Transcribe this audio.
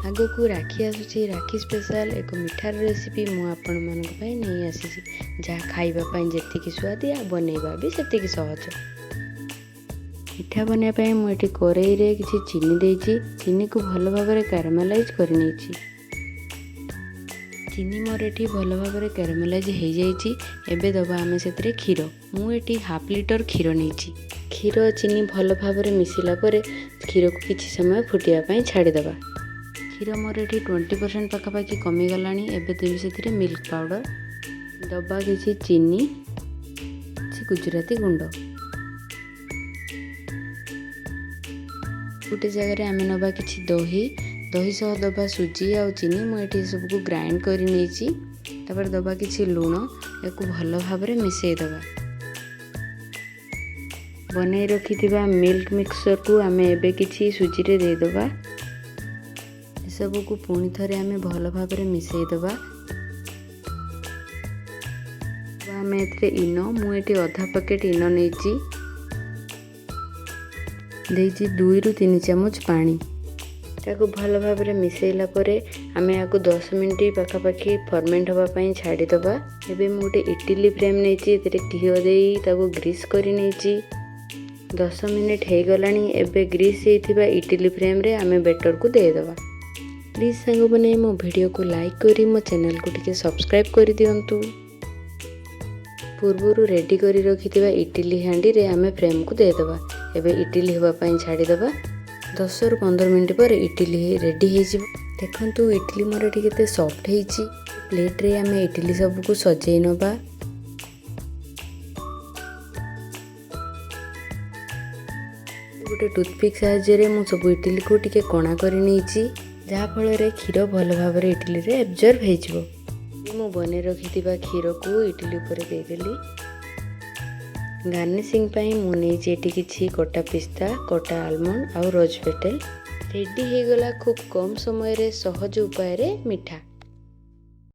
ଆଗକୁ ରାକ୍ଷୀ ଆସୁଛି। ରାକ୍ଷୀ ସ୍ପେଶାଲ ଏକ ମିଠାର ରେସିପି ମୁଁ ଆପଣମାନଙ୍କ ପାଇଁ ନେଇ ଆସିଛି, ଯାହା ଖାଇବା ପାଇଁ ଯେତିକି ସୁଆଦିଆ, ବନେଇବା ବି ସେତିକି ସହଜ। ମିଠା ବନେଇବା ପାଇଁ ମୁଁ ଏଠି କରେଇରେ କିଛି ଚିନି ଦେଇଛି। ଚିନିକୁ ଭଲ ଭାବରେ କ୍ୟାରାମେଲାଇଜ୍ କରିନେଇଛି। ଚିନି ମୋର ଏଠି ଭଲ ଭାବରେ କ୍ୟାରାମେଲାଇଜ୍ ହେଇଯାଇଛି। ଏବେ ଦେବା ଆମେ ସେଥିରେ କ୍ଷୀର। ମୁଁ ଏଠି ହାଫ୍ ଲିଟର କ୍ଷୀର ନେଇଛି। କ୍ଷୀର ଚିନି ଭଲ ଭାବରେ ମିଶିଲା ପରେ କ୍ଷୀରକୁ କିଛି ସମୟ ଫୁଟିବା ପାଇଁ ଛାଡ଼ିଦେବା। କ୍ଷୀର ମୋର ଏଠି 20% ପାଖାପାଖି କମିଗଲାଣି। ଏବେ ଦେବି ସେଥିରେ ମିଲ୍କ ପାଉଡ଼ର, ଦେବା କିଛି ଚିନି, କିଛି ଗୁଜୁରାତି ଗୁଣ୍ଡ। ଗୋଟେ ଜାଗାରେ ଆମେ ନେବା କିଛି ଦହି। ଦହି ସହ ଦେବା ସୁଜି ଆଉ ଚିନି। ମୁଁ ଏଠି ସବୁକୁ ଗ୍ରାଇଣ୍ଡ କରି ନେଇଛି। ତାପରେ ଦେବା କିଛି ଲୁଣ। ଏହାକୁ ଭଲ ଭାବରେ ମିଶାଇ ଦେବା। ବନେଇ ରଖିଥିବା ମିଲ୍କ ମିକ୍ସଚରକୁ ଆମେ ଏବେ କିଛି ସୁଜିରେ ଦେଇଦେବା। ଏସବୁକୁ ପୁଣି ଥରେ ଆମେ ଭଲ ଭାବରେ ମିଶାଇ ଦେବା। ଆମେ ଏଥିରେ ଇନୋ, ମୁଁ ଏଠି ଅଧା ପ୍ୟାକେଟ୍ ଇନୋ ନେଇଛି। ଦେଇଛି 2ରୁ 3 ଚାମଚ ପାଣି। ତାକୁ ଭଲ ଭାବରେ ମିଶାଇଲା ପରେ ଆମେ ଏହାକୁ 10 ମିନିଟ୍ ପାଖାପାଖି ଫର୍ମେଣ୍ଟ ହେବା ପାଇଁ ଛାଡ଼ିଦେବା। ଏବେ ମୁଁ ଗୋଟେ ଇଟିଲି ଫ୍ରେମ୍ ନେଇଛି। ଏଥିରେ ଘିଅ ଦେଇ ତାକୁ ଗ୍ରୀସ୍ କରି ନେଇଛି। 10 ମିନିଟ୍ ହେଇଗଲାଣି। ଏବେ ଗ୍ରୀସ୍ ହେଇଥିବା ଇଟିଲି ଫ୍ରେମ୍ରେ ଆମେ ବେଟରକୁ ଦେଇଦେବା। ପ୍ଲିଜ୍ ସାଙ୍ଗମାନେ, ମୋ ଭିଡ଼ିଓକୁ ଲାଇକ୍ କରି ମୋ ଚ୍ୟାନେଲକୁ ଟିକେ ସବସ୍କ୍ରାଇବ୍ କରିଦିଅନ୍ତୁ। ପୂର୍ବରୁ ରେଡ଼ି କରି ରଖିଥିବା ଇଟିଲି ହାଣ୍ଡିରେ ଆମେ ଫ୍ରେମ୍କୁ ଦେଇଦେବା। ଏବେ ଇଟିଲି ହେବା ପାଇଁ ଛାଡ଼ିଦେବା। 10ରୁ 15 ମିନିଟ୍ ପରେ ଇଟିଲି ରେଡ଼ି ହେଇଯିବ। ଦେଖନ୍ତୁ, ଇଟିଲି ମୋର ଏଠି କେତେ ସଫ୍ଟ ହେଇଛି। ପ୍ଲେଟ୍ରେ ଆମେ ଇଟିଲି ସବୁକୁ ସଜେଇ ନେବା। ଗୋଟେ ଟୁଥପିକ୍ ସାହାଯ୍ୟରେ ମୁଁ ସବୁ ଇଟିଲିକୁ ଟିକେ କଣା କରି ନେଇଛି, ଯାହାଫଳରେ କ୍ଷୀର ଭଲ ଭାବରେ ଇଟିଲିରେ ଏବଜର୍ବ ହେଇଯିବ। ମୁଁ ବନେଇ ରଖିଥିବା କ୍ଷୀରକୁ ଇଟିଲି ଉପରେ ଦେଇଦେଲି। ଗାର୍ନିସିଂ ପାଇଁ ମୁଁ ନେଇଛି ଏଠି କିଛି କଟା ପିସ୍ତା, କଟା ଆଲମଣ୍ଡ ଆଉ ରୋଜ୍ ପେଟେଲ। ରେଡ଼ି ହେଇଗଲା ଖୁବ୍ କମ୍ ସମୟରେ ସହଜ ଉପାୟରେ ମିଠା।